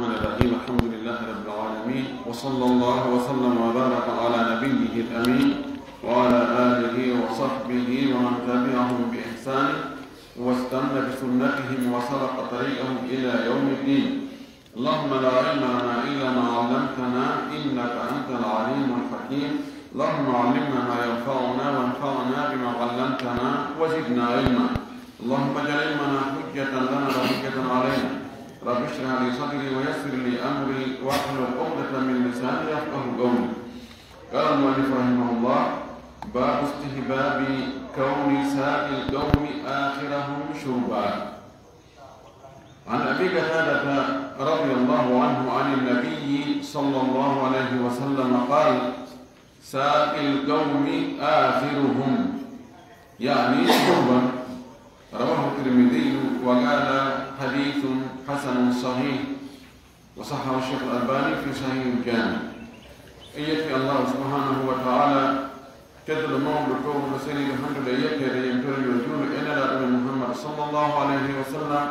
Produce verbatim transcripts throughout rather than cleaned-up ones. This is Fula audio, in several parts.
الرحمن الرحيم. الحمد لله رب العالمين، وصلى الله وسلم وبارك على نبيه الأمين وعلى آله وصحبه ومن تبعهم بإحسان واستن بسنتهم وسلك طريقهم إلى يوم الدين. اللهم لا علم لنا إلا ما علمتنا إنك أنت العليم الحكيم. اللهم علمنا ما ينفعنا وانفعنا بما علمتنا وزدنا علما. اللهم اجعل علمنا حجة لنا لا حجة علينا. رب اشرح لي صدري ويسر لي أمري واحلل عقدة من لساني يفقه قولي. قال المؤلف رحمه الله: باب استحباب كون ساقي القوم آخرهم شربا. عن أبي قتادة رضي الله عنه عن النبي صلى الله عليه وسلم قال: ساقي القوم آخرهم، يعني شربا. رواه الترمذي وقال: حديث حسن صحيح، وصححه الشيخ الألباني في صحيح الجامع. En yetti Allahu subhanahu wa ta'ala, tedduɗo mawɗo, toowɗo seniiɗo, handuɗo e yetteede, yettoore yo juulu e Nelaaɗo men Muhammad sallallahu alayhi wa sallam.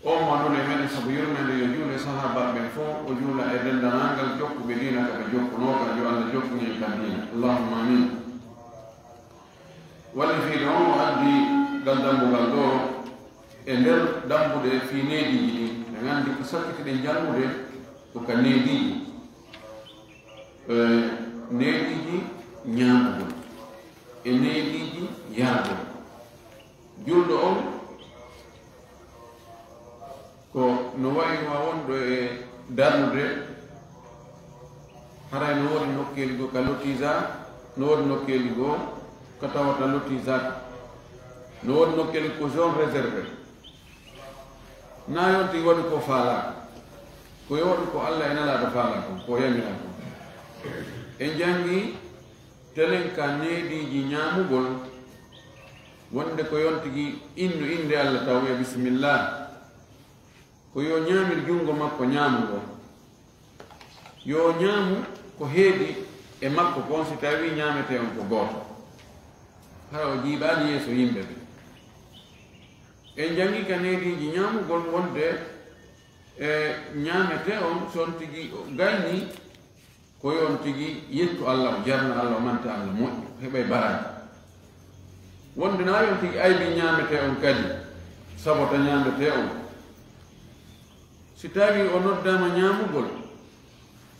On mo nuli meɗen sabu yurmeende yo juulu e sahaabaaɓe ɓen fow, o juula e denndaangal jokkuɓe diina ka ɓe jokkunoo ka, yo Allah jokku en ka diina. Allahumma amin. Walla fii ɗo on o addi ngal dambugal ɗo, e nder dambuɗe fii neediiji ɗin, en anndi ko sakkitiɗen janngude ko ka neediiji. E neediiji ñaamugol, e neediiji yargol. Julɗo on ko no wayi no wonɗo e darnude, haray no woodi nokkeeli goo ka lotisaa, no woodi nokkeeli goo ka tawata lotisaaka, no woodi nokkeeli ko zone réservé. Na yonti waɗu ko faalaaka, ko yo waɗu ko Alla e Nelaaɗo faalaa kon, ko yamiraa kon. En janngi telen ka neediiji ñaamugol, wonde ko yontigi innu innde Alla taw e bisimilla. Ko yo ñaamir junngo makko ñaamu ngon. Yo ñaamu ko heedi e makko kon, si tawii ñaametee on ko gooto. Hara o jiiɓaali yeeso yimɓe ɓen. En janngi ka neediiji ñaamugol wonde, e, ñaametee on, si on tigi gaynii, ko yo on tigi yettu Alla, o jarna Alla, o manta Alla, moƴƴi, heɓay baraaji. Wonde na yo on tigi aybi ñaametee on kadi, sabota ñaametee on. Si tawii o noddaama ñaamugol,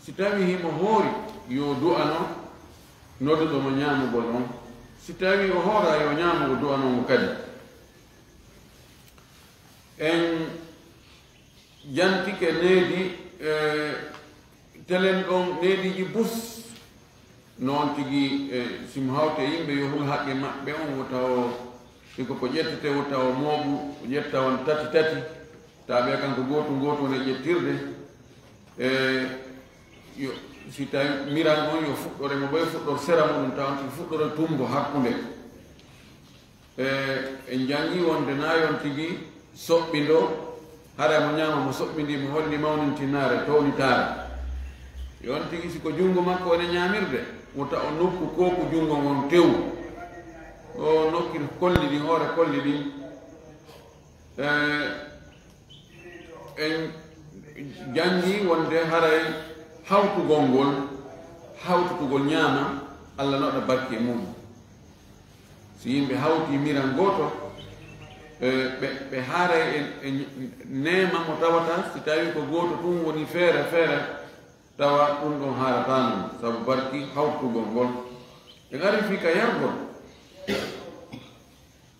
si tawii himo hoori, yo du'ano nodduɗo mo ñaamugol on. Si tawii o hooraa, yo ñaamu, o du'ano mo kadi. En jantike needi, e, telen ɗon neediiji bus. Noon tigi, e, si mo hawti e yimɓe, yo hul haqqe maɓɓe on, wota o, si ko ko ƴettete, wota o mooɓu, o ƴetta on tati tati, taa ɓe kanko gooto gooto ne ƴettirde. E, yo, si tawi miran on, yo fuɗɗore mo ɓay fuɗɗor sera muɗum, tawa on tigi fuɗɗore tumbo hakkunde. E, en janngi wonde na yo on tigi soɓɓindo, hara mo ñaama mo soɓɓindi, mo holli mawnintinaare, townitaare. Yo on tigi, si ko junngo makko ene ñaamirde, wota o nokku kooku junngo ngon tew. O nokki kolli ɗin, hoore kolli ɗin. E, en janngi wonde haray hawtugol ngol, hawtutugol ñaama, Alla no waɗa barke e muɗum. Si yimɓe hawti miran gooto, e, ɓe, ɓe haaray e, e neema mo tawata, si tawii ko gooto tun woni feere, feere, tawa ɗum ɗon haarataa non, sabu barki hawtugol ngol. En ari fii ka yargol.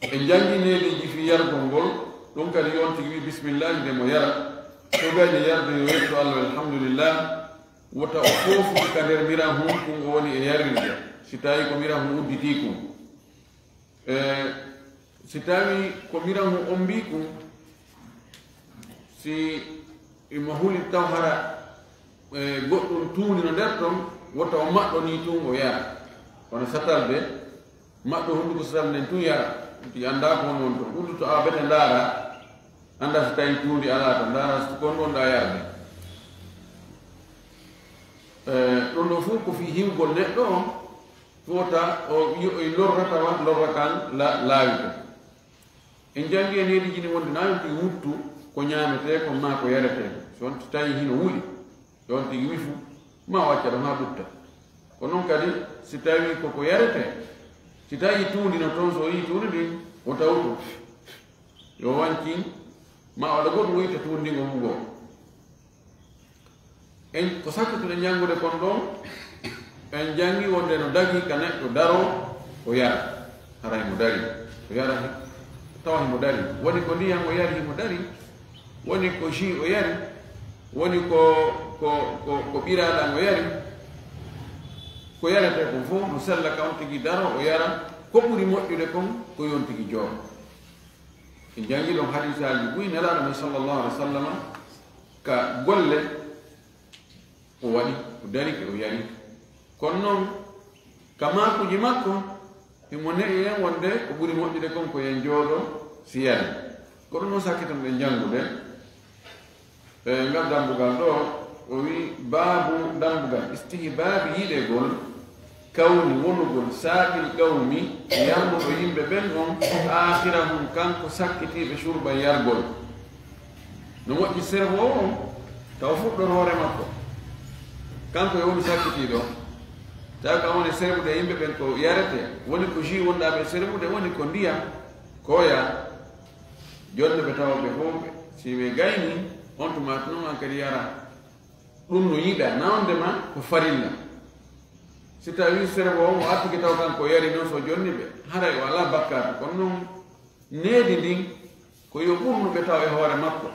En janngi neediiji fii yargol ngol, ɗum kadi yo on tigi wi'i bismillaahi nde mo yara. So gayni yarde yo yettu Alla, alhamdulillah. Wota o foofude ka nder miran hun kun o woni e yarirde, si tawii ko miran hun udditii kun. E, si tawii ko miran hun ombii kun, si imo huli taw hara, e, goɗɗum tuundi no nder ton, wota o maɗɗo nii tun o yara. Kono satalde, maɗɗo hunduko satal nden tun yara, ti anndaa ko woni won ton. Udduto awa bete ndaara, anndaa si tawii tuundi alaa ton, ndaara si ko won ɗon ɗaa yarde. E, ɗum ɗoo fof ko fii hiwgol neɗɗo on, wota o yi'oy lorra tawa lorra kan la-, laawi ton. En janngi e neediiji ɗin wonde na yo ɗi wuttu ko ñaametee kon maa ko yaretee kon. So on tawii hino wuli, yo on tigi wifu, ma o acca ɗon haa ɓutta. Ko non kadi, si tawii ko ko yaretee, si tawii tuundi no toon, so o yii tuundi ndin, o tawtu, yo wancin, ma o waɗa goɗɗum, o itta tuundi ndin, o wugoo. En, ko sakkituɗen janngude kon ɗon, en janngi wonde no dagi ka neɗɗo daroo, o yara. Hara himo dari, o yara he-, tawa himo dari. Woni ko ndiyam o yari, himo dari. Woni ko jus o yari. Woni ko, ko, ko, ko ɓiraaɗam o yari. Ko yaretee kon fof no sella ka on tigi daroo, o yara. Ko ɓuri moƴƴude kon, ko yo on tigi jooɗo. En janngi ɗon hadiisaaji buy Nelaaɗo men sallallahu alaihi wa sallam ka golle o waɗi, o darike, o yari. Kono non, ka maakuuji makko, himo ne'i en wonde ko ɓuri moƴƴude kon ko en jooɗo si yari. Ko ɗum non sakkitanɗen janngude. E ngal dambugal ɗo, o wi'i, baabu dambugal istihbaabi yiɗegol, kawni wonugol, saaqil qawmi, yarnuɗo yimɓe ɓen on, aakhirahum, kanko sakkitiiɓe, shurban, yargol. No moƴƴi servoowo on, tawa fuɗɗor hoore makko. Kanko e woni sakkitiiɗo. Tawi ka woni servude yimɓe ɓen ko yaretee, woni ko jus wonɗaa ɓe servude, woni ko ndiyam, kooya. Jonne ɓe tawa ɓe fof ɓe, si ɓe gayni, on tuma non an kadi yara. Ɗum no yiɗaa, na wonde ma ko farilla. Si tawi servoowo on o artike taw kanko o yari non, so jonni ɓe, haray o alaa bakkaatu. Kono non needi ndin, ko yo ɓurnu ɓe taw e hoore makko.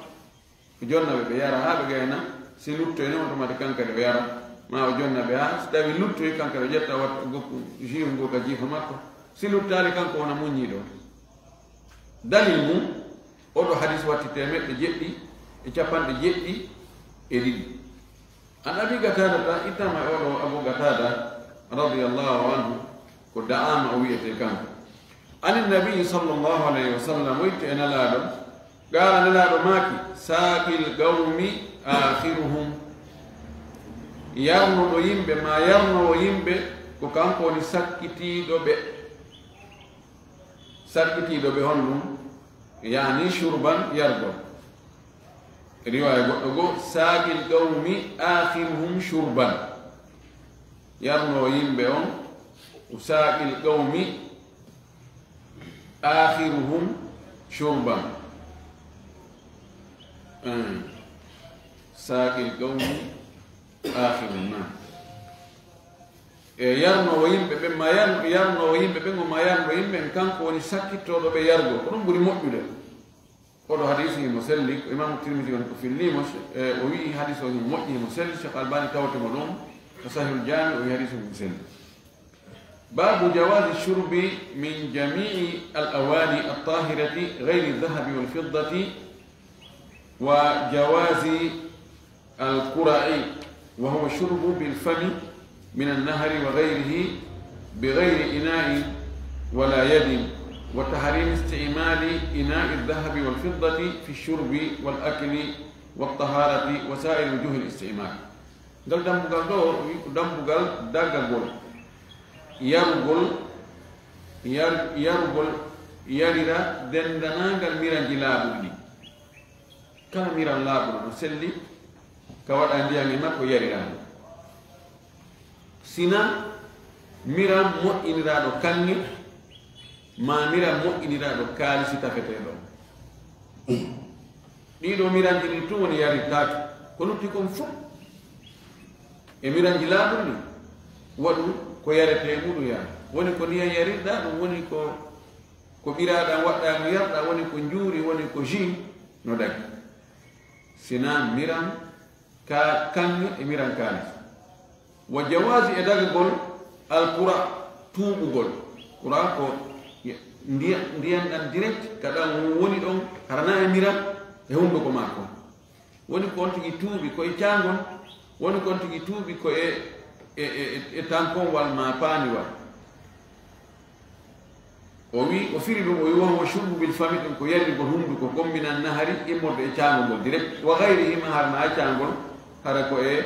O jonna ɓe, ɓe yara haa ɓe gayna, si luttoyi non, on tuma de kan kadi o yara. Ma o jonna ɓe haa, si tawi luttoyi, kan kadi o ƴetta watta gokku jus ngu ka jiifa makko. Si luttaali, kanko wona muññiiɗo. Dalil mum, oɗo hadis watti teemeɗɗe jeɗɗi e capanɗe jeɗɗi e ɗiɗi. An Abi Qatadata, ittama e oɗo Abu Qatada radiyallahu anhu, ko Da'ama o wi'ete kanko. Anin Nabi sallallahu alayhi wa sallam, o itti e Nelaaɗo, qaala, Nelaaɗo maaki, "Saaqil qawmi aakhiruhum." Yarnuɗo yimɓe, ma yarnowo yimɓe, ko kanko woni sakkitiiɗo ɓe. Sakkitiiɗo ɓe honɗum? Yaani shurban, yargol. Riwaaya goɗɗo goo, "Saaqil qawmi aakhiruhum shurban." Yarnoowo yimɓe on, "Saaqil qawmi aakhiruhum shurban." Eh, "Saaqil qawmi aakhiruhum", naam. E yarnoowo yimɓe ɓen, ma yarno-, yarnoowo yimɓe ɓen, o ma yarnoowo yimɓe ɓen, kanko woni sakkittooɗo ɓe yargol. Ko ɗum ɓuri moƴƴude. Oɗo hadiisi himo selli, ko Imaamu Tirmidi woni ko fillii mo, e, o wi'i hadiisi o himo moƴƴi, himo selli, Cheikh Albani tawti mo ɗum, ko Sahihul Jaami, o wi'i hadiisi o himo selli. Baabu jawaazi shurbi min jamii'i al-awaani at-taahirati ghayri dhahabi wal fiddati wa jawaazi al-kura'i, wa huwa shurbu bil fami min an-nahri wa ghayrihi bi ghayri ina'in wa la yadin, wa tahrimi isti'mali ina'i adh-dhahabi wal fiddati fi ash-shurbi wal akli wat taharati wa sa'iri wujuhi al-isti'mal. Ngal dambugal ɗo, o wi ko dambugal dagagol, yarugol, yar-, yarugol, yarira dendanangal miranji laaɓuɗi ɗi. Kala miran laaɓuɗo no selli, ka waɗa ndiyan e makko, yarira ndu. Sina miran moƴƴiniraaɗo kaŋŋe, ma miran moƴƴiniraaɗo kaalisi tafeteeɗo. Ɗiɗo miranji ɗin tun woni yarirtaake. Ko lutti kon fof e miranji laaɓuɗi ɗin, waɗu ko yaretee muɗum yaa. Woni ko ndiyan yarirɗaa ɗum, woni ko, ko ɓiraaɗan waɗɗaa no yarɗaa, woni ko njuuri, woni ko jus, no dagi. Sina miran ka-, kaŋŋe e miran kaalis. Wa jawaazi, e dagagol, al kura, tuuɓugol. Kura ko ndiya-, ndiyan ɗan direct, ka ɗan woni ɗon, hara na e miran e hunduko maa kon. Woni ko on tigi tuuɓi ko e caangol, woni ko on tigi tuuɓi ko e, e, e, e tankonwal maa paaniwal. O wi, o firi ɗum, o wi, "Wa huwa shurbu bil fami", ɗum ko yarirgol hunduko kon, minan nahari, immorde e caangol ngol direct, wa ghayrihima, hara na e caangol, hara ko e,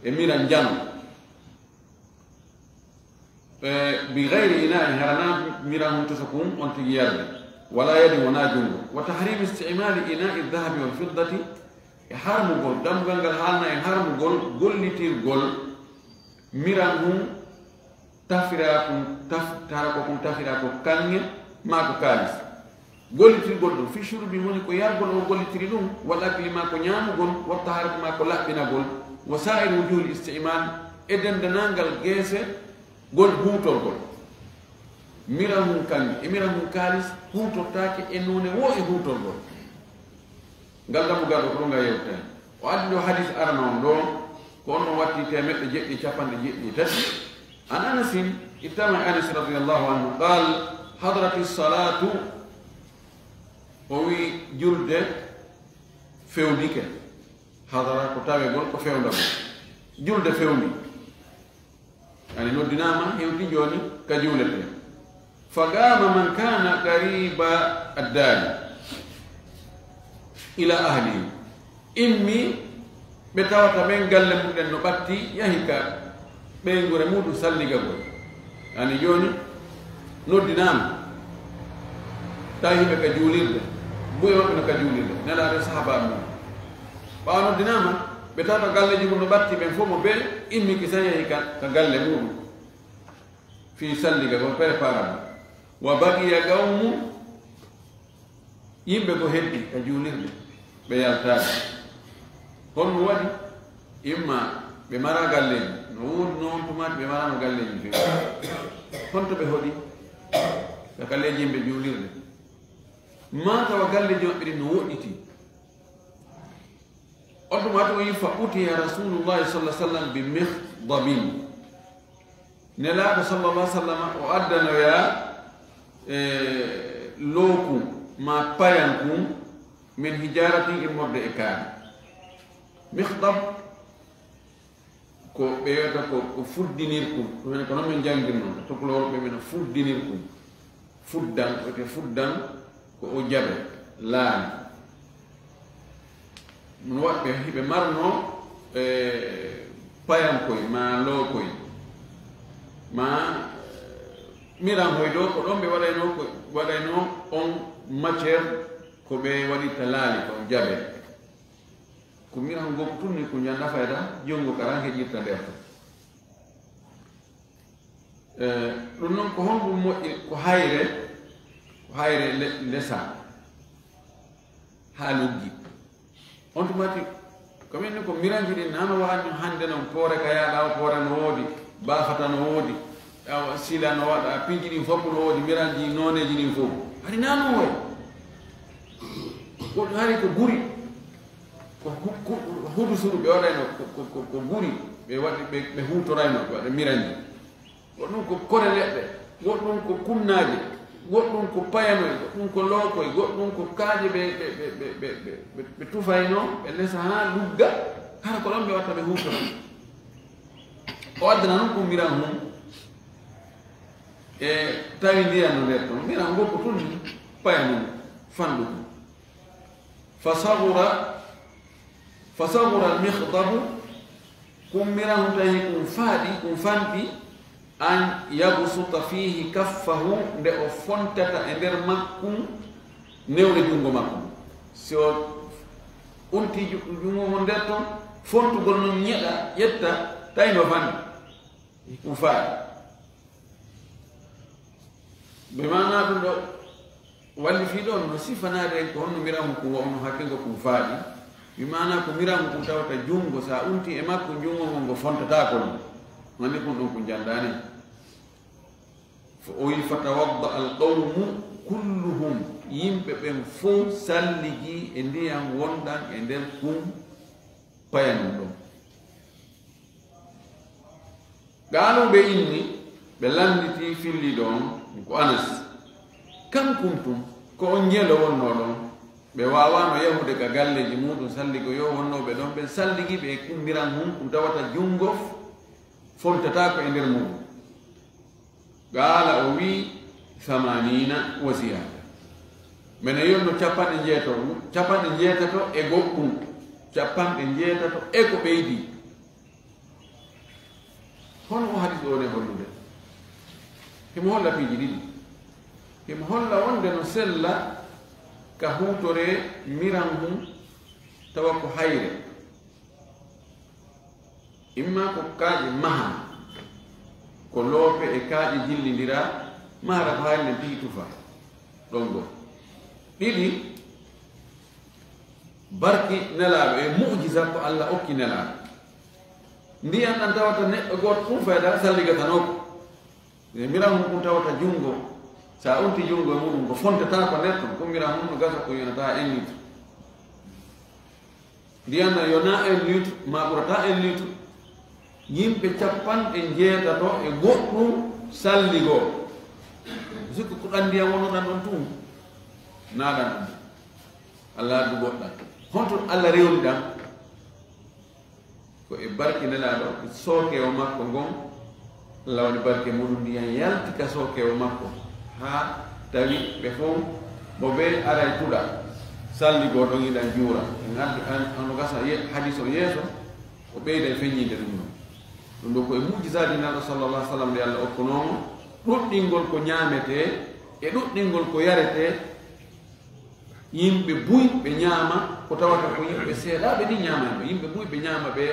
e miran njano. E, bi ghayri ina'in, hara na miran huntoso kun on tigi yarde. Wala yadin, wona junngo. Wa tahrimi isti'mali ina'i dhahabi wal fiddati, E harmugol, dammugal ngal haalna en harmugol gollitirgol miran hun tafira kun, taf-, tara ko kun tafira ko kaŋŋe maa ko kaalis. Gollitirgol ɗum, fi shurubi woni ko yargol o gollitiri ɗum, wal akli maa ko ñaamugol, wa taharati maa ko laɓɓinagol, wa sa'ir wujuhil isti'mal, e dendanangal geese gol huutorgol. Miran hun kaŋŋe, e miran hun kaalis huutortaake e noone wo e huutorgol. Ngal dammugal ɗo ko ɗo ngal yewta en. O addi ɗo hadis arano on ɗo, ko on ɗon watti teemeɗɗe jeɗɗi e capanɗe jeɗɗi e tati. An Anasin, ittama e Anas radiyallahu anhu, qal, hadrati salatu, o wi julde fewndike. Hadara ko tawegol, ko fewndagol. Julde fewndi. Yani noddinaama, hewti jooni ka juulete. Fa qaama man kaana qariba addaari ila ahlihi. Immi ɓe tawata ɓen galle muɗen no ɓatti, yahi ka ɓeynguure muɗum salligagol. Yani jooni noddinaama, tawi himɓe ka juulirde, buy maɓɓe no ka juulirde, Nelaaɗo e sahaabaaɓe mum. Ɓaawo noddinaama, ɓe tawata galleeji mum no ɓatti, ɓen fof mo bee immi kisa yahi ka, ka galle muɗum. Fii salliga ko préparable. Wa baqiya qawmun, yimɓe ko heddi ka juulirde, ɓe yaltaade. Honno waɗi? Imma ɓe mara galleeji, no woodi noon tumaati ɓe marano galleeji few. Honto ɓe hoɗi? Ka galleeji yimɓe juulirde. Maa tawa galleeji maɓɓe ɗin no woɗɗiti. On tuma to wi fa utiya Rasulullahi sallallahu alaihi wasallam bi mikhdabin. Nelaaɗo sallallahu alaihi wasallam o addanoya, e, looku ma payanku min hijaratin immorde e kaari. Mikhdab ko ɓe wiyata ko, ko fuddinirku. Ɗum en ko noon min njanngirno, tukulooɓe men fuddinirku. Fuddan, ko wiyetee fuddan, ko o jaɓe, laani. Ɗum waɗɓe, hiɓe marno, e, payankoy, ma lookoy, ma, e, miranhoy ɗo, ko ɗon ɓe waɗayno, ko waɗayno on matière, ko ɓe waɗirta laali, ko jaɓe. Ko miran goo ko tun ni ko njannda fayda, junngo karan heƴirta nder ton. E, ɗum noon ko honɗum moƴƴi, ko hayre, ko hayre le-, lesa haa luggi. On tumati, ko min ni ko miranji ɗin nano waani hannde noon, poore ka yaaɗa o, poore no woodi, baafata no woodi, awa sila no waɗa, piiji ɗin fof no woodi, miranji nooneeji ɗin fof. Hari nano woy. Ko hari ko guri. Ko hu-, hu-, hudu suru ɓe waɗayno ko, ko, ko, ko guri, ɓe waɗi, ɓe, ɓe huutorayno, ɓe waɗa miranji. Goɗɗum ko kore leɗɗe, goɗɗum ko kunnaaje, goɗɗum ko payanoy, goɗɗum ko lookoy, goɗɗum ko kaaƴe ɓe, ɓe, ɓe tufayno, ɓe lesa haa lugga, hara ko ɗon ɓe watta ɓe huutora. O addana ɗum ko miran mum, e tawi ndiyan no nder ton, miran ngol ko tun payanum fanɗuɗum. Fa saghura, fa saghura al-mikhdabu, kun miran tawi kun faaɗi, kun fanɗi, an yabsuta fihi kaffahu, nde o fontata e nder makkun newre junngo makkun. Si o unti ju-, junngo ngon nder ton, fontugol non ñeɗa, ƴetta, tawi no fanɗi. Kun faaɗi. Bi maanaa ɗum ɗo walli fii ɗoon no sifanaade en ko honno miramu kun wa'uno hakke ngo kun faaɗi. Bi maanaa ko miramu kun tawata junngo, so a unti e makko junngo ngon ngo fontataako non. Wonde kun ɗon kun janndaani. Fo o wi, "Fatawadda al qawmu kulluhum." Yimɓe ɓen fof salligi e ndiyan wonɗan e nder kun payanun ɗon. Qaaluu, ɓe inni, ɓe lannditi filliiɗo on, ko Anas. Kam kuntum, ko on njelo wonnoo ɗon? Ɓe waawaano yahude ka galleeji muuɗum salligoyoo wonnooɓe ɗon ɓen, salligi ɓe e kummiran hun, ɗum tawata junngo fontataako e nder muuɗum. Qaala, o wii, "Samaniina wa ziyaada." Mene yonno capanɗe njeetato, capanɗe njeetato e goɗɗum, capanɗe njeetato e ko ɓeydi. Hono o hadis ɗo woni hollude? Himo holla piiji ɗiɗi. Himo holla wonde no sella ka huutoree miran hun tawa ko hayre, imma ko kaaƴe maha, ko loope e kaaƴe jillindira, mahara ko hayre nden piyi tufa. Ɗon goo. Ɗiɗi, barki Nelaaɗo e mu'jiza ko Allah okki Nelaaɗo. Ndiyan ɗan tawata neɗɗo gooto ɗum fayda salligatanoo ko. E miran hun kun tawata junngo, sa unti junngo e muɗum ko fontata ko nder ton, ko miran hun no gasa ko yonata en litre. Ndiyan na yona en litre, ma ɓurata en litre. Yimɓe capanɗe njeetato e goɗɗum salligoo. Sikku ko ɗan ndiyan wonoɗan ɗon tun. Naɗan ɗum. Allah addu goɗɗan. Honto Allah rewni ɗan? Ko e barke Nelaaɗo, e sookewo makko ngon, Allah waɗi barke muɗum, ndiyan yalti ka sookewo makko, haa tawi ɓe fow mo bee aray tuɗa, salligoo ɗon iɗan juura. En addi, an, ano gasa ye-, hadis o yeeso, o ɓeyda e feññinde ɗum ɗon. Ɗum ɗo ko e mu'jizaaji Nelaaɗo sallallahu alaihi wasallam ɗi Allah okkunoo mo, ɗuɗɗingol ko ñaametee, e ɗuɗɗingol ko yaretee, yimɓe buy ɓe ñaama, ko tawata ko yimɓe seeɗaaɓe ni ñaama, yimɓe buy ɓe ñaama ɓe,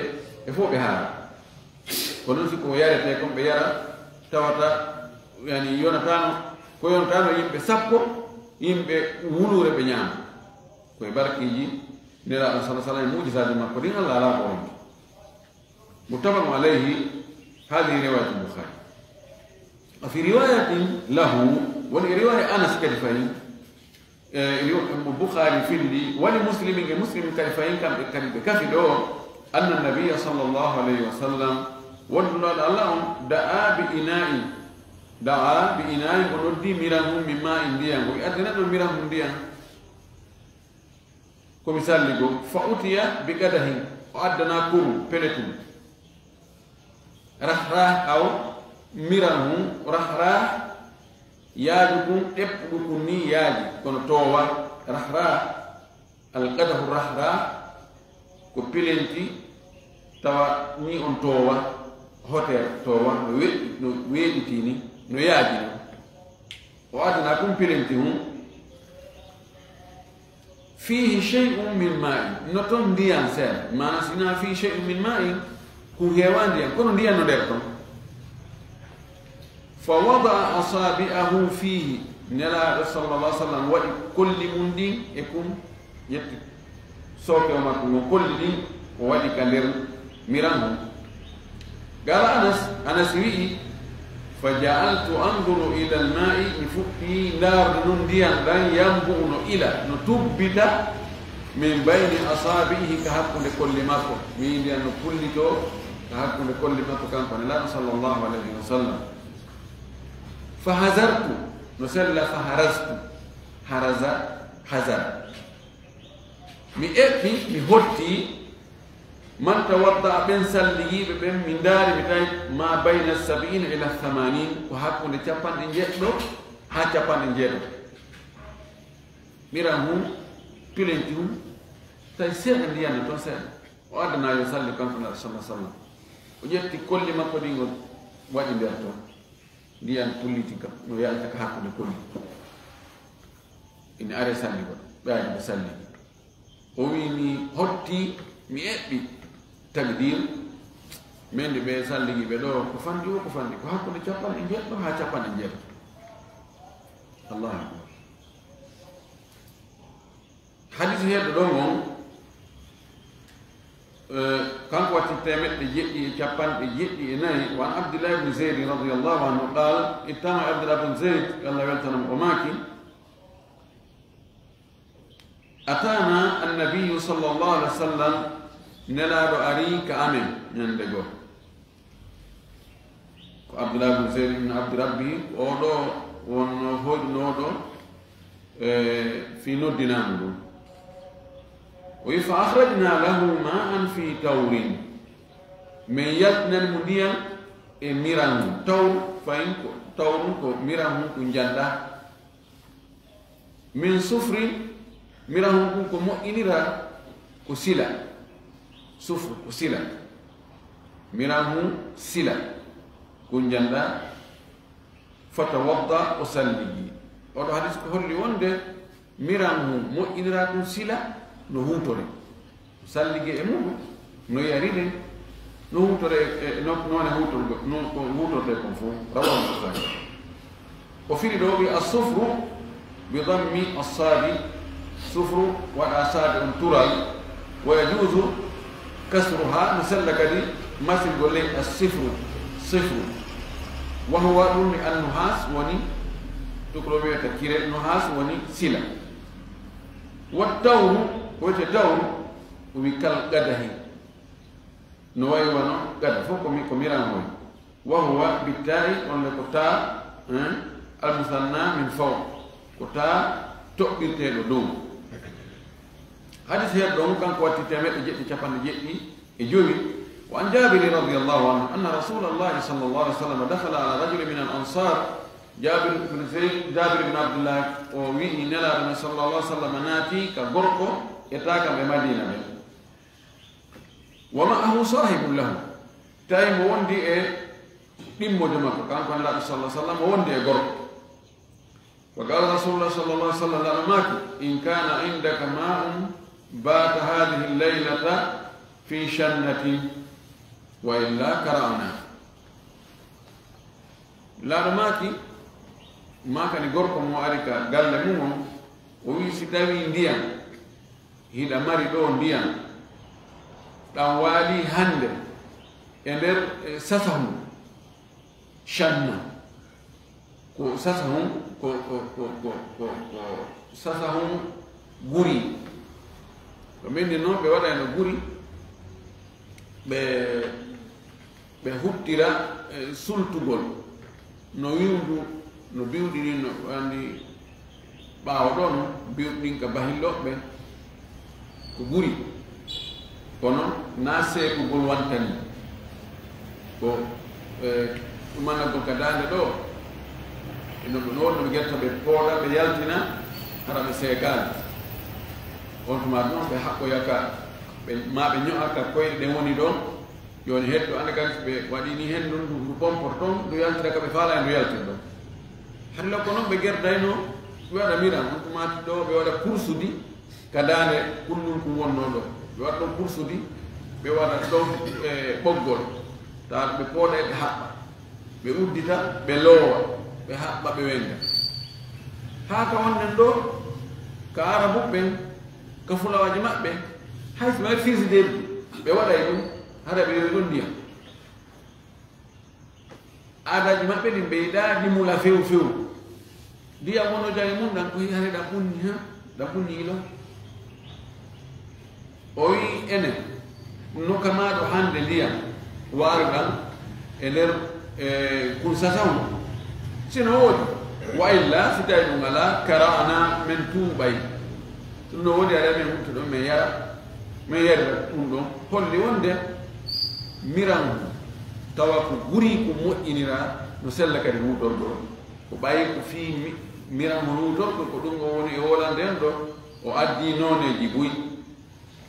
ɓe fow ɓe haara. Kono si ko yaretee kon ɓe yara, tawata, yani, yonataano, ko yonataano yimɓe sappo, yimɓe wuluure ɓe ñaama. Ko e barkiiji Nelaaɗo sallallahu alaihi wasallam, e mu'jizaaji makko ɗin, Allah alaa ko ronki. متفق عليه، هذه رواية البخاري. وفي رواية له، woni e riwaya Anas kadi fayin, e, riwa-, mo Bukhari filli, wali Muslimin e Muslim kadi fayin, kamɓe kadi ɓe kafi ɗo, أن النبي صلى الله عليه وسلم, wonduɗo Allah on, دعا بإناء، دعا بإناء, o noddi miran hun, من ماء, ndiyan, o wi addana ɗo miran hun ndiyan. Ko mi salli goo, فأتي بقدح, o addana kuru, peletum. Rahrah, aw, miran hun, rahrah, yaaju kun, ɗeppuɗu kun ni yaaji, kono toowa, rahrah, القدح الرحراح, ko pilenti, tawa ni on toowa, hoter toowa, no weɗɗi-, no weeɗiti ni, no yaaji non. O addana kun pilenti hun, فيه شيء من ماء, no ton ndiyan seeɗa. Maana si na فيه شيء من ماء, kun heewaa ndiyan, kono ndiyan no nder ton. فوضع أصابعه فيه, Nelaaɗo sallallahu alaihi wasallam waɗi kolli mun ɗin e kun, ƴetti sooke o makko ngon, kolli ɗin o waɗi ka nder miran hun. قال أنس, Anas wi'i, فجعلت أنظر إلى الماء, mi fuɗɗi ndaarde non ndiyan ɗan, ينبع, no ila, no tubbita, من بين أصابعه, ka hakkunde kolli makko. Mi yi'i ndiyan no pullitoo ka hakkunde kolli makko, kanko Nelaaɗo sallallahu alaihi wasallam. فهزرت, no sella فهرزت, haraza, hazara. Mi eɓɓi, mi hotti, من توضأ, ɓen salligiiɓe ɓen, mi ndaari, mi tawi, ما بين السبعين إلى الثمانين, ko hakkunde capanɗe njeɗɗo haa capanɗe njeeɗo. Miran hun, pilenti hun, tawi seeɗa ndiyan no ton seeɗa. O addana yo salli kanko Nelaaɗo sallallahu alaihi wasallam. O ƴetti kolli makko ɗin, o waɗi nder ton. Ndiyan pulliti ka, no yalta ka hakkunde kolli. Ina are salli goɗɗo, ɓe ari ɓe salli. O wi mi hotti, mi eɓɓi. Takdir, men ɗi ɓe salligiiɓe ɗo, ko fanɗi o, ko fanɗi, ko hakkunde capanɗe njeɗɗo haa capanɗe njeɗɗo. Allahu akbar. Hadisi heddo ɗon on, eh, kanko watti teemeɗɗe jeɗɗi e capanɗe jeɗɗi e nayi. وعن عبد الله بن زيد رضي الله عنه قال, e tama Abdullah bin Zayd, Allah weltanamo, o maaki, أتانا النبي صلى الله عليه وسلم, Nelaaɗo ari ka amen ñande goo. Ko Abdullah bin Zayd ibn Abdi Rabbi, ko oo ɗoo wonnoo hoyɗinooɗo, e, fii noddinaandu ndun. O wi'i, فأخرجنا له ماء في تور. Men yaltinani mo ndiyan e miran hun. Tawr, fahin ko, tawrun ko miran hun ko njanɗaa. من صفر, miran hun kun ko moƴƴiniraa ko sila. Sufr ko sila. Miran hun sila. Kun njanɗaa, فتوضأ, o salligi. Oo ɗoo hadis ko holli wonde miran hun moƴƴiniraa kun sila no huutoree. Sallige e muɗum no yari nden, no huutore e, e no, noone huutorgo, no ko huutorde kon fof. Rawahu Bukhari. O firi ɗo wi assufru bi dammi assadi, sufru waɗa sade on tural, wa yajuzu kasruha, no sella kadi masirgo ley assifru, sifru. Wa huwa, ɗum ni annuhas woni, tukro wiyata kire, nuhas woni sila. Wa tawru, ko wiyete tawru, o wi kal qadahi. No wayi wano qada fof ko mi, ko miran hoy. Wa huwa bitta'i, on le ko ta, hein, al musanna min fawq. Ko ta toɓɓirteeɗo dow. Hadis her ɗon kanko watti temeɗɗe jeɗɗi capanɗe jeɗɗi e jowi. Wa an Jabiri radiyallahu anhu anna Rasulallahi sallallahu alaihi wasallam dakhala ala rajulin min al ansar. Jabir ibn Zayd, Jabir ibn Abdullah o wi'i Nelaaɗo men sallallahu alaihi wasallam naati ka gorko e taakam e Madina ɓe. Wa ma'ahu sahibun lahu. Tawi mo wondi e ɗimmojo makko, kanko Nelaaɗo sallallahu alaihi wasallam o wondi e gorko. Wa qala Rasulullah sallallahu alaihi wasallam, Nelaaɗo maaki, in kana indaka ma'un bata hadhihi laylata fi shannatin, wa illa kara'na. Nelaaɗo maaki, maakani gorko mo ari ka galle mum on, o wi si tawi ndiyam, hiɗa mari ɗo ndiyam, ɗam waali hande e nder, e, sasahun, shanna. Ko sasahun, ko, ko, ko, ko, ko, ko sasahun guri. Ko min ni noon ɓe waɗayno guri, ɓe, ɓe huttira, e, sultugol. No wiwndu, no biwɗi ni, no anndi ɓaawo ɗo, no biwɗi ɗin ka bahillooɓe ɓen, ko guri. Kono na seekugol wantani. Ko, e, ɗumanagol ka daande ɗo, e no, no wonno ɓe getta ɓe pooɗa, ɓe yaltina, hara ɓe seekaali. On tuma ɗon ɓe haɓɓoya ka, ɓe, ma ɓe ño'a ka koyɗe ɗen woni ɗon, jooni heddo ande kan ɓe waɗi ni hen ɗum, ndu pompoto, ndu yaltira ka ɓe faala e ndu yaltira ɗon. Hannde ko non ɓe gerdayno, ɓe waɗa miran, on tuma ɗo ɓe waɗa kursudi, ka daande kullum kum wonnoo ɗo. Ɓe waɗa ɗon kursudi, ɓe waɗa ɗon, e, ɓoggol. Tawa ɓe pooɗa, ɓe haɓɓa. Ɓe uddita, ɓe loowa, ɓe haɓɓa, ɓe wennga. Haa ka wonnen ɗo, ka Arabu ɓen, ka fulawaaji maɓɓe, hay so mari frigidaire, ɓe waɗay ɗum, hara ɓe yowi ɗon ndiyam. Aadaaji maɓɓe ɗin ɓe yiɗaa ɗi mula few few. Ndiyam wono jare mum ɗan ko hare ɗan ɓunni ha, ɗan ɓunni ilo. O wi enen, no kamaaɗo hande ndiyam waari ɗan e nder, e, kun sasahu. Sino woodi, wa illa, si tawi ɗum alaa, kara'ana, men tuuɓay. Ɗum no woodi, aɗa men huttu ɗon, men yara, men yarira ɗum ɗon. Holli wonde miran tawa ko guri ko moƴƴinira, no sella kadi huutorgol. Ko ɓayi ko fii mi-, miran mo huutorgol, ko ɗum o woni e wolande en ɗo, o addi nooneeji buy,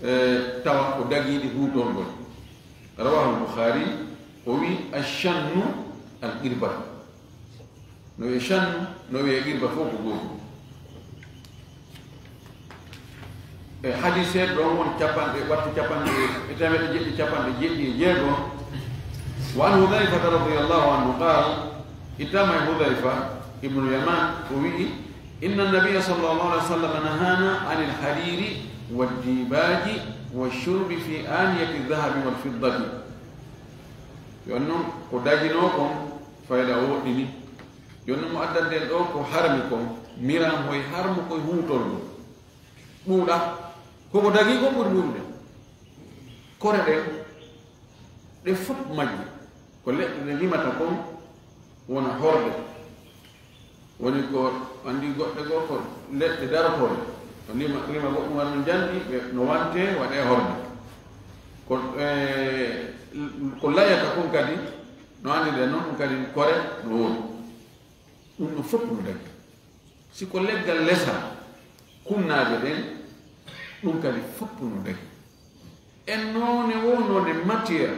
e, tawa ko dagiiɗi huutorgol. Rawahu Bukhari, o wi, "Ashannu al-qirba." No wiye shannu, no wiye qirba, fof ko gootum. E hadis he ɗon woni capanɗe, wattu capanɗe, e temeɗɗe jeɗɗi, capanɗe jeɗɗi e jeego. Wa an Hudhayfata radiyallahu anhu qal, ittama e Hudhayfa ibnu Yaman, o wi'i, "Inna nabiyya sallallahu alaihi wasallam nahana anil hariri wa dibaji wa shurbi fi aniyati dhahabi wal fiddati." Yon non ko daginoo kon fayda o woɗɗini. Yon non mo addanten ɗo ko harmi kon, miran hoy harmu koy huutorgo. Ɗuuɗa, koko dagi kon ɓuri ɗuuɗude. Kore ɗen, ɗe fof majje, ko leɗɗe ɗe limata kon wona horde. Woni ko anndi goɗɗe goo ko leɗɗe darotooɗe. Ko lima, lima goɗɗum wano njandi, ɓe, no wante, waɗe horde. Ko, e, ko layata kon kadi, no anndi ɗen non, ɗum kadi kore no woodi. Ɗum ɗo fof no dagi. Si ko leggal lesa, kunnaaje ɗen, ɗum kadi fof no dagi. En noone wo, noone matière,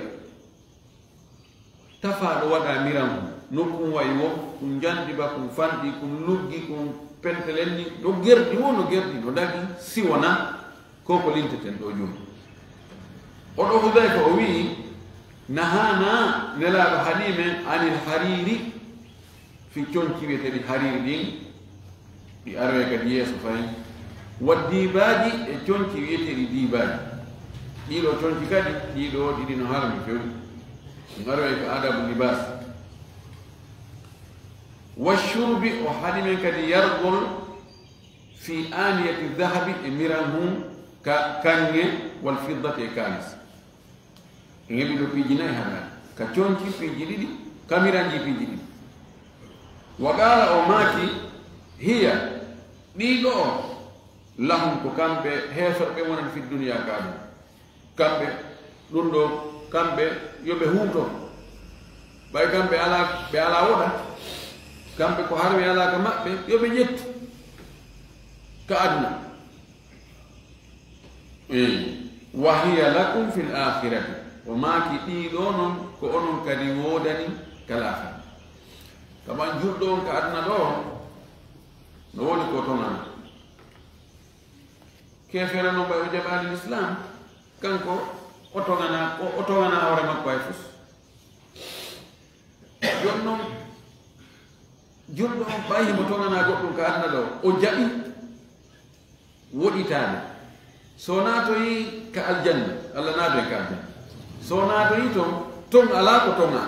tafaaɗo waɗa miran, no kun wayi wo, kun njandi ba, kun fanɗi, kun luggi, kun pentelenni, no gerdi wo, no gerdi, no dagi, si wona ko ko linteten ɗo jooni. Oɗo Hudayfa o wi'i, nahana Nelaaɗo haɗi men anil hariri, fi conci wi'eteeɗi hariri ɗin, ɗi aroye kadi yeeso fayin, wa dibaji, e conci wi'eteeɗi dibaji. Ɗiɗo conci kadi, ɗiɗo ɗiɗi no harmi few. Ɗum aroye ka adabu libas. Wa shurbi, o haɗi men kadi yargol fi aniyati dhahabi, e miran hun ka kanŋe, wal fiddati, e kaalis. En heɓi ɗo piiji nayi hannde, ka conci piiji ɗiɗi, ka miranji piiji ɗiɗi. Wa qaala, o maaki, hiya, ɗii ɗoo, lahum, ko kamɓe heeferɓe wonani fi duniya ka ɗum. Kamɓe ɗum ɗo, kamɓe yo ɓe huuto. Ɓay kamɓe alaa, ɓe alaa woɗa. Kamɓe ko harmi alaa ka maɓɓe, yo ɓe ƴettu ka aduna. Eey. Wa hiya lakum fil akhirati. O maaki ɗii ɗoo non ko onon kadi woodani ka laakhira. Kama julɗo on ka aduna ɗo, no woodi ko toŋana. Keefeero non ɓay o jaɓaali Lislaam, kanko o toŋana, o, o toŋana hoore makko hay fus. Jooni non, julɗo on ɓay himo toŋana goɗɗum ka aduna ɗo, o jaɓi woɗitaade. So naatoyi ka aljanna, Alla naatoyi ka aljanna. So naatoyi ton, ton alaa ko toŋa.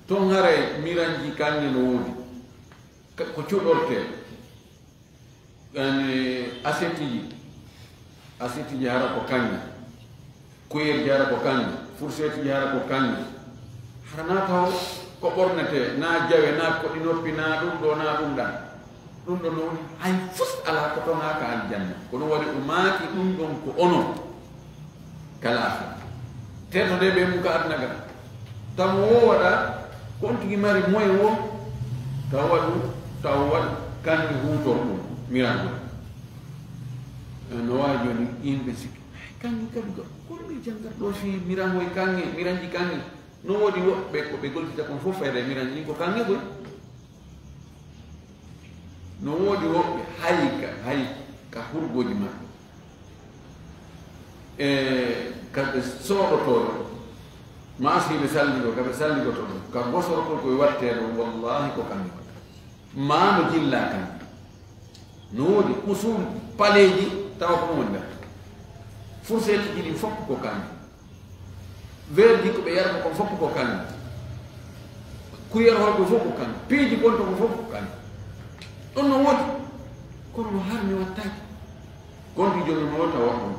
Ton haray miranji kanŋe no woodi. Ka, ko cuɗortee. Yani, asetiji. Asetiji hara ko kanŋe. Kuyerji hara ko kanŋe. Fursetiji hara ko kanŋe. Hara na taw ko ɓornetee, na jawe, na koɗi noppi, na ɗum ɗo, na ɗum ɗan. Ɗum ɗon no woni hay fus alaa ko toŋa ka aljanna. Ko ɗum waɗi o maaki ɗum ɗon ko onon ka laakhira. Teeto nde ɓe mum ka aduna ga. Taw wo waɗa, ko on tigi mari moyen wo, taw waɗu, taw waɗu, kanni huutor ɗum, mirango. Eh, no waawi jooni yimɓe sikki, "Ay, kanni kadi ko, ko mi janngat ɗo fii mirango e kanni, miranji kanni." No woodi woɓɓe ko ɓe gollita kon fof fayda e miranji ɗin ko kanni koy. No woodi woɓɓe hay ka, hay ka hurgoji maɓɓe. E ka ɓe sooɗotoo ɗon, maa si ɓe salligo, ka ɓe salligotoo ɗon, ka gosortoo koye wattee ɗon, wallahi ko kamɓe waɗata. Maa no jillaa kan. No woodi usul paleeji tawa ko ɗum woni nder. Furseetiji ɗin fof ko kanɓe. Veerji ko ɓe yarata kon fof ko kanɓe. Kuyerhol ko fof ko kanɓe. Piiji bonto ko fof ko kanɓe. Ɗon no woodi. Kono no harmi wattaaki. Kon ɗi jonnuno tawa ɗum.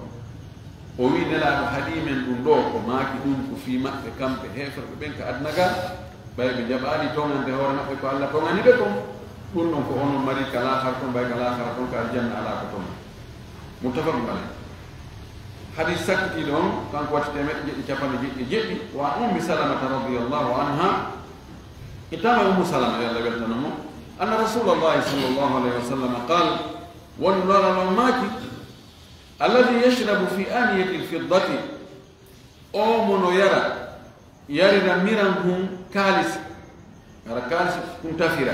O wi Nelaaɗo haɗi men ɗum ɗo, ko maaki ɗum ko fii maɓɓe kamɓe heeferɓe ɓen ka aduna ga, ɓay ɓe jaɓaali toŋande hoore maɓɓe ko Alla toŋani ɓe kon. Ɗum ɗon ko onon mari ka laakhara kon, ɓay ka laakhara kon ka aljanna alaa ko toŋa. Muttafaqun alayh. Hadis sakkitiiɗo on, kanko watti teemeɗɗe jeɗɗi capanɗe jeɗɗi e jeɗɗi, wa an Ummi Salamata radiyallahu anha, ittama Ummu Salama, yo Alla weltano mo, anna Rasulallahi sallallahu alayhi wa sallam qaal, woni Nulaaɗo Allah maaki, alladhi yashrabu fi aniyati alfiddati, o mo no yara, yarira miran hun kaalis, hara kaalis hun tafira,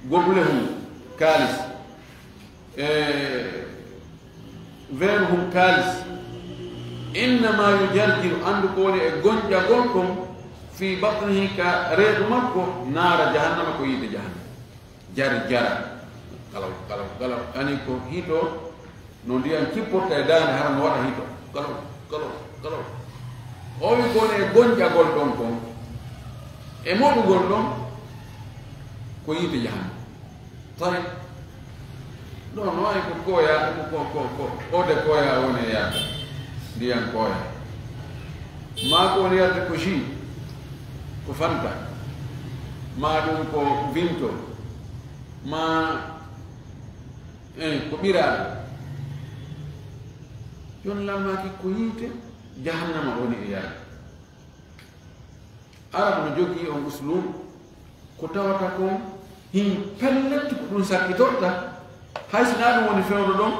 gobule hun kaalis, e veer hun kaalis, innama yujarjiru, anndu ko woni e gonƴagol kon, fi batnihi, ka reedu makko, naara jahannama, ko yiite jahannama. Jari jara. Galaw, galaw, galaw. Ani ko hito no ndiyan kipporta e daande, hara no waɗa hito. Galaw, galaw, galaw. O wi ko woni e gonƴagol ɗon kon, e moɗugol ɗon, ko yiite jahannama. Tawi ɗo no wayi ko kooya, ko, ko, ko, ko, ode kooya woni e yaade. Ndiyan kooya. Maa ko woni yarde ko jus, ko Fanta. Maa ɗum ko vinto. Maa, eh, ko ɓiraaɗo. Jooni lammaaki ko yiite jahannama woni e yaade. Arab no jogii on uslub, ko tawata kon hin pellet ko ɗum sakkitorta, hay si naa ɗum woni fewndo ɗon,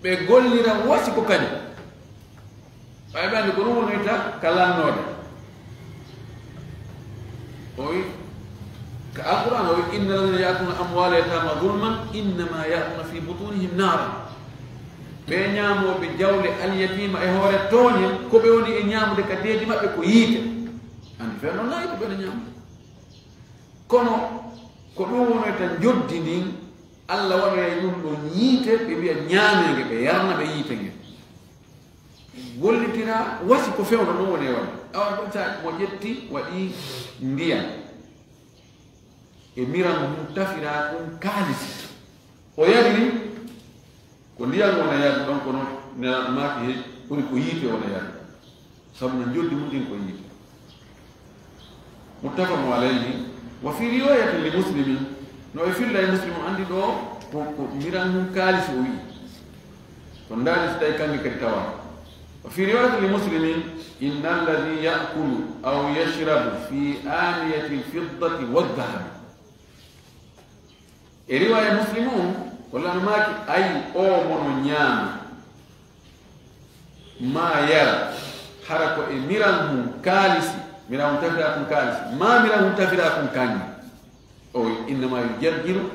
ɓe gollira wasi ko kañum. Ɓay ɓe anndi ko ɗum wonirta ka lannoode. O wi, ka Alqur'an o wi, "Inna alladhina ya'kuluna amwala yatama zulman, innama ya'kuluna fi butunihim nara." Ɓe ñaamooɓe jawle alyatima e hoore tooñe, ko ɓe woni e ñaamude ka deedi maɓɓe ko yiite. Anndi fen noon nayi ko ɓe no ñaamude. Kono ko ɗum wonoyta njoddi ndin, Allah waɗoyay ɗum ɗon yiite, ɓe wiya ñaameenge, ɓe yarna ɓe yiite ngen. Gollitira wasi ko fewndo ɗum woni e waɗde. Awa ɗum sa mo ƴetti waɗi ndiyan. E miran mum tafira ɗum kaalisi. O yariri ko ndiyan wona yarde ɗon, kono Nelaaɗo maaki he ɓuri ko yiite wona yarde. Sabu no njoddi mum ɗin ko yiite. Muttafaqun alayhi. Wa fi riwayatin li Muslimin, no e filla e Muslim, anndi ɗo ko, ko miran mum kaalisi o wi'i. Ko ndaari si tawi kanke kadi tawa. Wa fi riwayatin li Muslimin, inna alladhi ya'kulu aw yashrabu fi aniyati al-fiddati wa dhahabi. E riwaya Muslim on, ko lano maaki, ay o mono ñaama, ma yara, hara ko e miran mum kaalisi, miran mum tafira kun kaalisi, ma miran mum tafira kun kanŋe. O wi, innama yujarjiru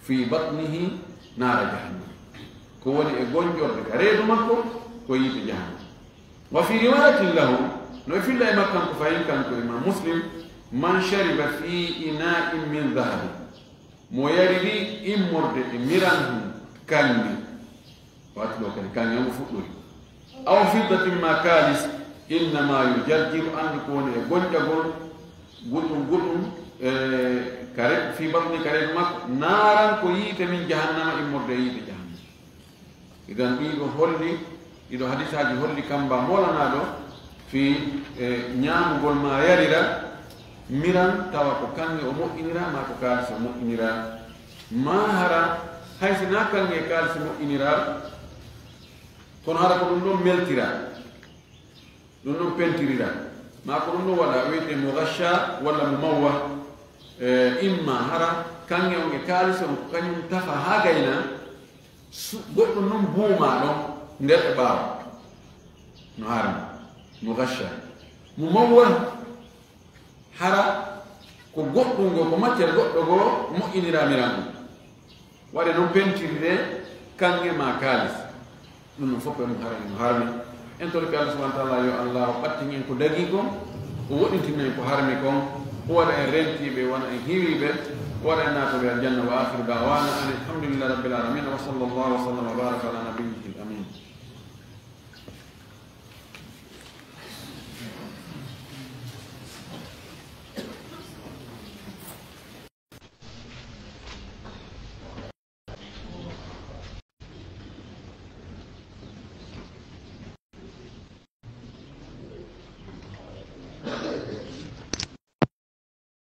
fi batnihi nara jahannam. Ko woni e gonƴorde ka reedu makko, ko yiite jahannam. Wa fi riwayatin lahu, no e filla e makkan ko fayin kanko Imam Muslim, man shariba fi ina'in min dhahabin, mo yariri immorde e miran hun kanŋe, waati ɗo kadi kanŋe on fuɗɗori. Aw fiddatin ma kalis, innama yujarjiru, anndi ko woni e gonƴagol, guɗum guɗum, e, kare, fi batni, ka reedu makko, naran ko yiite min jahannama, immorde e yiite jahannama. Idan ɗiɗo holli, ɗiɗo hadisaaji holli kamba molanaaɗo fii, e, ñaamugol ma yarira miran tawa ko kanŋe o moƴƴinira ma ko kaalisi o moƴƴinira, ma hara hay si na kanŋe e kaalisi moƴƴinira, kono hara ko ɗum ɗon meltira, ɗum ɗon pentirira, ma ko ɗum ɗon waɗa wiyete mughasha walla mumawwah, e, imma hara kanŋe on e kaalisi on ko kañum tafa haa gayna, su-, goɗɗum ɗum buuma ɗon nder e ɓaawo. No harmi. Mughasha. Mumawwah, hara ko goɗɗum go, ko matière goɗɗo go moƴƴinira miran ɗum. Waɗe noon pentirde kanŋe ma kaalis. Ɗum ɗum fof ko ɗum harmi, no harmi. En torike Allah subhanahu wa ta'ala yo Allah o ɓattin en ko dagii kon, o woɗɗintina en ko harmi kon, o waɗa en rentiiɓe, wona en hiwiiɓe, o waɗa en naatooɓe aljanna. Wa akhiru da'wana anil hamdulillahi rabbil alamin. Wa sallallahu wa sallam wa baraka ala nabiyyina